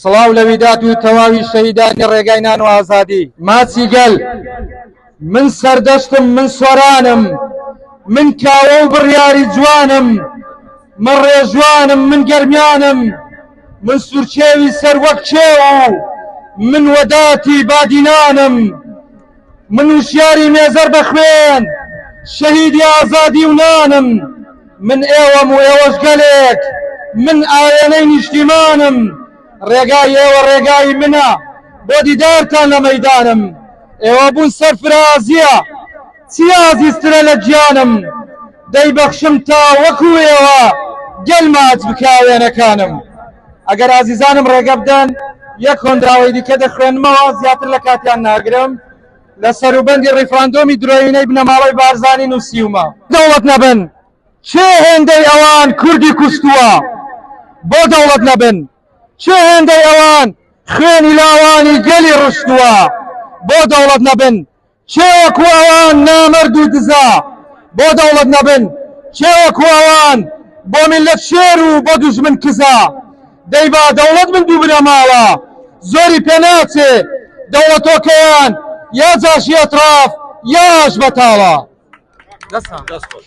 سڵاو لە ویدات و تەواوی شەهیدانی ڕێگای نان و ئازادی. ماچی گەل، من سەردەشتم من سۆرانم، من کاوە و بڕیاری جوانم، من ڕێژوانم من گەرمیانم، من سوورچێوی سەر وەک کێو و من وەداتی بادینانم، من وشیاری مێزەر بە خوێن شەهیدی ئازادی و نانم من ئێوەم و ئێوەش گەلێک من ئاوێنەی نیشتیمانم ڕێگای ئێوە ڕێگای منە بۆ دیدارتان لە مەیدانم ئێوە بوون سەرفرازیە چی ئازیزترە لە گیانم دەیبەخشم تا وەکو ئێوە گەل ماچ بکا وێنەکانم ئەگەر ئازیزانم ڕێگە بدەن یەک هۆنراوەی دیکە دەخوێنمەوە زیاتر لە کاتیان ناگرم لە سەروبەندی ڕیفراندۆمی درۆینەی بنەماڵەی بارزانی نووسیومە. دەوڵەت نەبن کێ هێندەی ئەوان کوردی کوشتووە؟ بۆ دەوڵەت نەبن کێ هێندەی ئەوان خوێنی لاوانی گەلی ڕشتووە؟ بۆ دەوڵەت نەبن کێ وەکو ئەوان نامەرد و دزە بۆ دەوڵەت نەبن کێ وەکو ئەوان بۆ میللەت شێر و بۆ دوژمن کزە دەی با دەوڵەت بن دوو بنەماڵە زۆری پێ ناچێ دەوڵەتۆکەیان یا جاشی ئەتراف یا ئاش بەتاڵە. دەست خۆش.